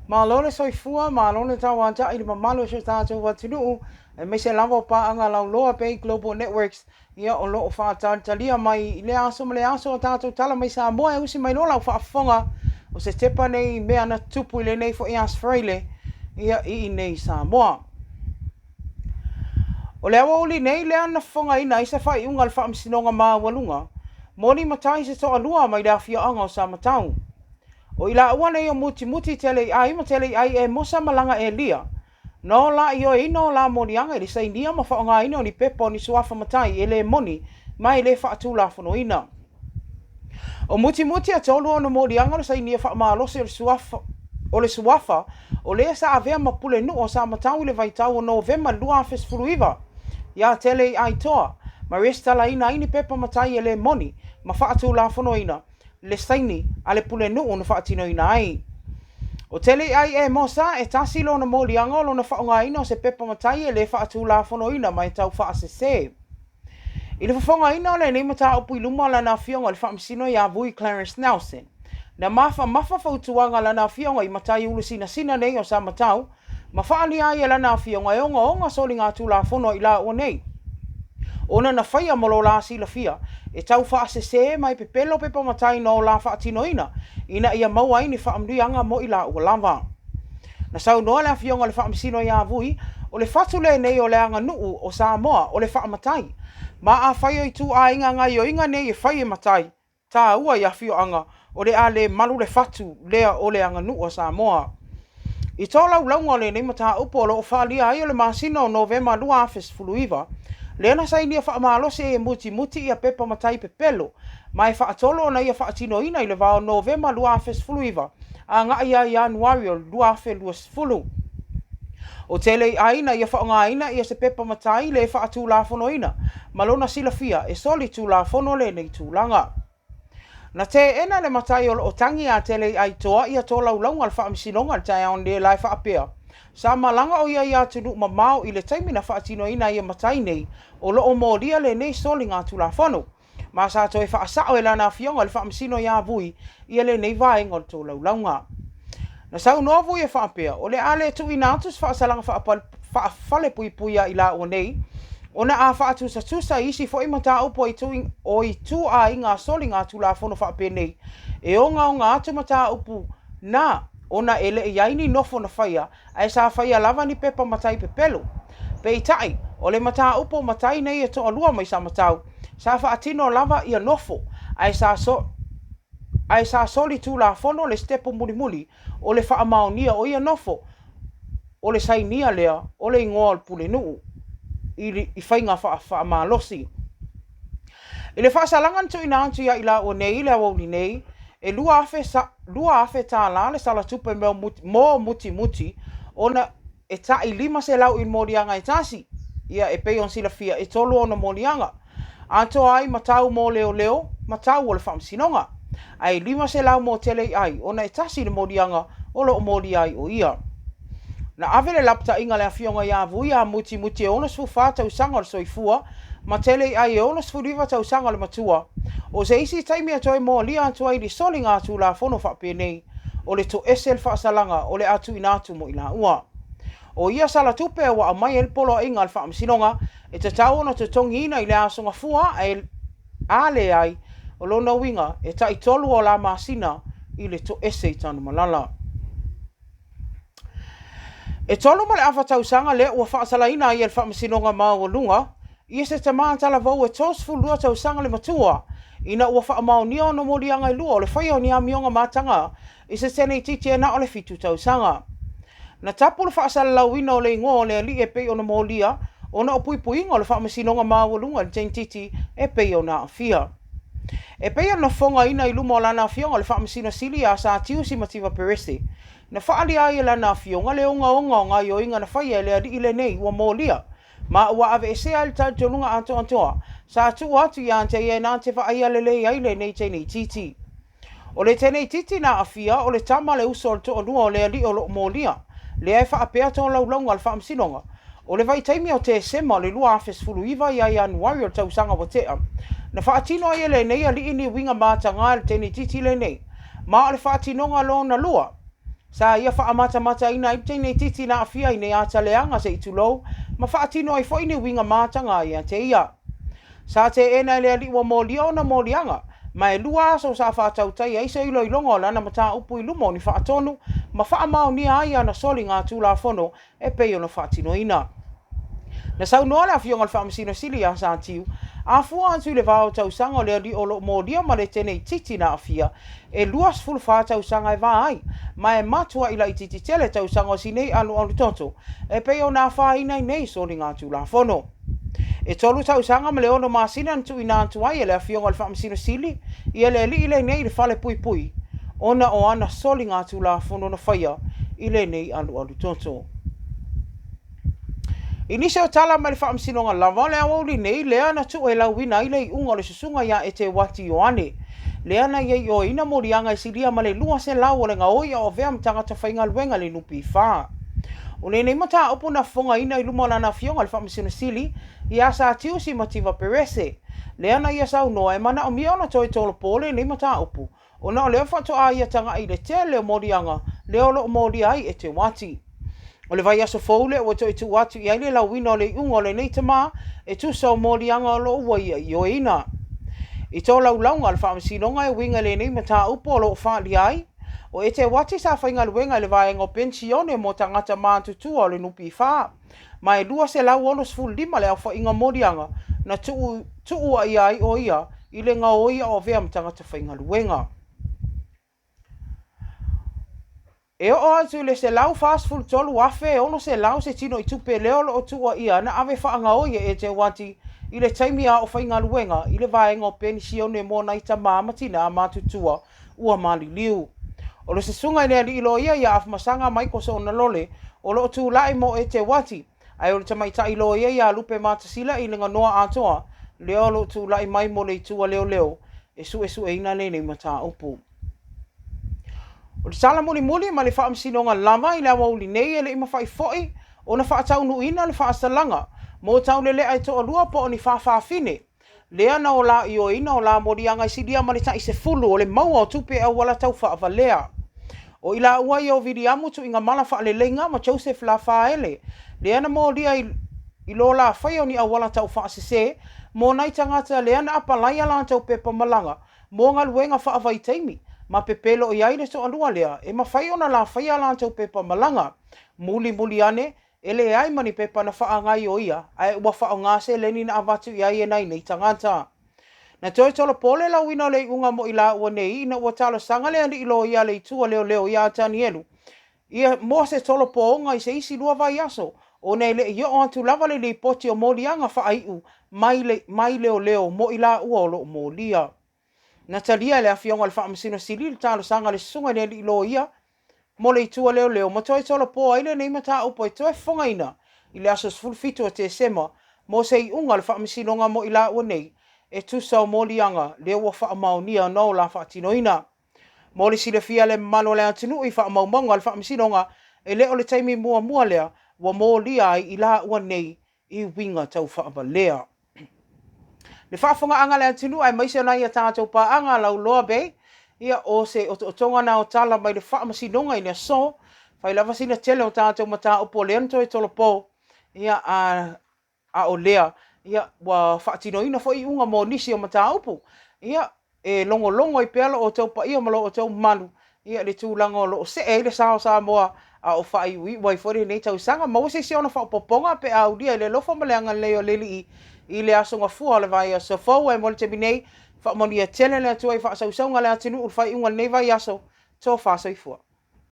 Malo le soifua, malo le tauata'i i le mamalu o si o tatou atunuu, aemaise lava o paaga lauloa Bay Global Networks, ia o lo o faatalitalia mai i lea aso ma lea aso a tatou tala mai Samoa e usi mai loa lau faafofoga o se tepa nei i mea na tutupu i lenei foi Aso Faraile, ia i inei i Samoa. O le aoauli nei lea na fofogaina ai se faaiuga a le Faamasinoga Maualuga mo ni matai se toalua mai le afioaga o Samatau. O i laua nei o Mutimuti Teleiai ma Teleiai Emosa ma Laga Elia, na o la ioeina o la moliaga i le sainia ma faaaogaina o ni pepa o ni suafa matai e le moni ma e le faatulafonoina. O Mutimuti e tolu ona moliaga o le sainia faamalosi o le suafa o le suafa o le sa avea ma pulenuu o Samatau i le vaitau o Novema 2019 iā Teleiaitoa ma resitalaina ai ni pepa matai e le moni ma faatulafonoina le saini a le pulenuu na faatinoina ai. O Teleiai Emosa e tasi lona moliaga o lona faaaogaina o se pepa matai e le faatulafonoina ma e tau faasese. I le fofogaina o lenei mataupu i luma o lana afioga i le Faamasino ia Vui Clarence Nelson, na mafamafa fautuaga a lana afioga i matai ulu sinasina nei o Samatau ma faaalia ai e lana afioga e ogaoga soligatulafono a i laua nei ona na faia ma lo la silafia e tau faasese ma e pepelo pepa matai na o la faatinoina ina ia maua ai ni faamanuiaga mo i laua lava. Na saunoa le Afioga i le Faamasino ia Vui, o le fatu lenei o le aganuu o Samoa, o le faamatai. Ma afai o ituaiga gaioiga nei e fai e matai, taua i afioaga, o le a le malu le fatu lea o le aganuu a Samoa. I tolaulauga o lenei mataupu o lo o faaalia ai o le masina o Novema 2019, lea na sainia faamalosi ai e Mutimuti ia pepa matai pepelo ma e faatolu ona ia faatinoina i le va o Novema 2019 agai ia Ianuari o le 2020. O Teleiai na ia faaaogaina ia se pepa matai le faatulafonoina ma lona silafia e soli tulafono lenei tulaga. Na teena le matai o lo o tagi ia Teleiaitoa ia tolaulauga a le Faamasinoga i le taeao nei la e faapea, sa malaga o ia i atunuu mamao i le taimi na faatinoina ai ia matai nei o lo o molia lenei soligatulafono. Ma sa toe faasao e lana afioga i le Faamasino ia Vui ia lenei vaega o le tolaulauga. Na saunoa Vui e faapea, o le a le tuuina atu se faasalaga faafalepuipui ia i laua nei, ona a faatusatusa i isi foi mataupu o ituaiga soligatulafono faapenei, e ogaoga atu mataupu na ona e le i ai ni nofo na faia ae sa faia lava ni pepa matai pepelo. Peitai, o le mataupu o matai nei e toalua mai Samatau, sa faatino lava ia nofo, ae sa ae sa soli tulafono le sitepu mulimuli o le faamaonia o ia nofo, o le sainia lea o le igoa o le pulenuu i i faiga faamalosi. I le faasalaga na tuuina atu ia i laua nei i le aoauli nei, e $2,000 le sala tupe mo Mutimuti ona e tai 500 i le moliaga e tasi. Ia, e pei ona silafia, e tolu ona moliaga, atoa ai ma tau mo leoleo ma tau o le faamasinoga. Ae 500 mo Teleiai ona e tasi le moliaga o lo o molia ai o ia. Na ave le lapataiga a le Afioga ia Vui ia Mutimuti e 64 tausaga o le soifua ma Teleiai e 69 tausaga o le matua. O se isi taimi e toe molia atu ai i le soligatulafono faapenei, o le toese le faasalaga o le a tuuina atu mo i laua. O ia sala tupe ua aumai ai le poloaiga a le Faamasinoga e tatau ona totogiina i le Aso Gafua ae a leai, o lona uiga e tai tolu o la masina i le toese i Tanumalala. E tolu ma le afa tausaga lea ua faasalaina ai e le Faamasinoga Maualuga ia se tama talavou e 32 tausaga le matua ina ua faamaonia ona moliaga e lua o le faia o ni amioga mataga i se teneititi e na o le fitu tausaga. Na tapu le faasalalauina o le igoa o le alii e pei ona molia ona o puipuiga o le Faamasinoga Maualuga i le teneititi e pei ona aafia. E pei ona fofogaina i luma o lana afioga o le Faamasino Sili ia Satiusi Mativa Perese, na faaalia ai e lana afioga le ogaoga o gaoioiga na faia e le alii lenei ua molia ma ua aveesea ai le talitonuga atoatoa sa tuu atu ia te ia na te vaaia lelei ai lenei teneititi. O le teneititi na aafia, o le tama le uso o le toalua o le alii o lo o molia, lea e faapea tolaulauga a le Faamasinoga. O le vaitaimi o Tesema o le 2019 ia Ianuari o le tausaga ua tea, na faatino ai e lenei alii ni uiga mataga i le teneititi lenei, ma o le faatinoga lona lua. Sa ia faamatamataina ai le teine itiiti na aafia i nei ata leaga se i tulou ma faatino ai foi ni uiga mataga ia te ia. Sa teena e le alii ua molia ona moliaga, ma e lua aso sa faatautai ai se iloiloga o lana mataupu i luma o ni faatonu ma faamaonia ai ana soligatulafono e pei ona faatinoina. Na saunoa le Afioga i le Faamasino Sili ia Satiu, a fua atu i le va o tausaga o le alii o lo o molia ma le teine itiiti na aafia, e 24 tausaga e va ai, ma e matuai laitiiti tele tausaga o si nei alualu toto e pei ona afaina ai nei soligatulafono. E tolu tausaga ma le ono masina na tuuina atu ai e le Afioga i le Faamasino Sili ia le alii lenei i le falepuipui ona o ana soligatulafono na faia i lenei alualu toto. I nisi o tala mai le Faamasinoga lava o le aoauli nei lea na tuuelauina ai le iuga o le susuga ia Eteuati Ioane, lea na ia ioeina moliaga e silia ma le 200 o le gaoi a o avea ma tagata faigaluega i le NPF. O lenei mataupu na fofogaina i luma o lana afioga i le Faamasino Sili ia Satiu Simativa Perese, lea na ia saunoa e manaomia ona toe tolopo lenei mataupu ona o lea faatoa ia tagai i le tele o moliaga lea o lo o molia ai Eteuati. O le vaiaso fou lea ua toe tuu atu i ai le lauina o le iuga o lenei tama e tusa o moliaga o lo o ua ia ioeina. I tolaulauga a le Faamasinoga e uiga i lenei mataupu o lo o faaalia ai, o Eteuati sa faigaluega i le vaega o penisione mo tagata matutua o le NPF, ma e 265 le aofaiga moliaga na tuuaia ai o ia i le gaoi a o avea ma tagata faigaluega. E oo atu i le $143,600 se tinoitupe lea o lo o tuuaia na ave faagaoi e Eteuati i le taimi a o faigaluega i le vaega o penisione mo nai tama ma tinā matutua ua maliliu. O le susuga i le alii loia ia Afamasaga Michael Soonalole o lo o tulai mo Eteuati, ae o le tamaitai loia ia Lupe Matasila i Leganoa atoa lea o lo o tulai mai mo le itu a leoleo e suesueina lenei mataupu. O le tala mulimuli mai le Faamasinoga lava i le aoauli nei e le i mafai foi ona faataunuuina le faasalaga mo taulelea e toalua po o ni faafafine lea na ola ioeina o la moliaga e silia ma le tai 10 o le maua o tupe auala tau faavalea. O i laua ia o Viliamu Tuigamala Faaleleiga ma Joseph Lafaele lea na molia i lo la faia o ni auala tau faasese mo nai tagata lea na apalai a latou pepa malaga mo galuega faavaitaimi ma pepelo i ai le toalua lea e mafai ona la faia a latou pepa malaga. Mulimuli ane, e leai ma ni pepa na faagaioia ae ua faaaoga seleni na avatu i ai e nai nei tagata. Na toe tolopo le lauina o le iuga mo i laua nei ina ua talosaga le alii loia a le itu a leoleo ia Tanielu ia mo se tolopooga i se isi lua vaiaso ona e le i oo atu lava le lipoti o moliaga faaiu mai, mai leoleo mo i laua o lo o molia. Na talia e le Afioga i le Faamasino Sili le talosaga a le susuga i le alii loia mo le itu a leoleo ma toe tolopo ai lenei mataupu e toe fofogaina i le aso 17 o Tesema mo se iuga o le Faamasinoga mo i laua nei e tusa o moliaga lea ua faamaonia ona o la faatinoina. Mo le silafia e le mamalu o le atunuu i faamaumauga a le Faamasinoga, e le o le taimi muamua lea ua molia ai i laua nei i uiga tau faavalea. Le faafofogaaga a le atunuu aemaise o nai a tatou paaga lauloa bei, ia o se otootoga na o tala mai le Faamasinoga i le aso, fai lava sina tele o tatou mataupu o lea na toe tolopo, ia a a o lea ia ua faatinoina foi iuga mo nisi o mataupu. Ia e logologo ai pea lo outou paia ma lo outou mamalu ia i le tulaga o lo o see ai le sa o Samoa a o faaiuiu ai foi lenei tausaga. Maua se isi ona faaopoopoga pe a aulia i le alofa ma le agalelei o le Alii i le aso Gafua o le vaiaso fou. Ae mo le taimi nei, faamanuia tele le Atua i faasausauga a le atunuu i le faaiuga o lenei vaiaso. Tofa soifua.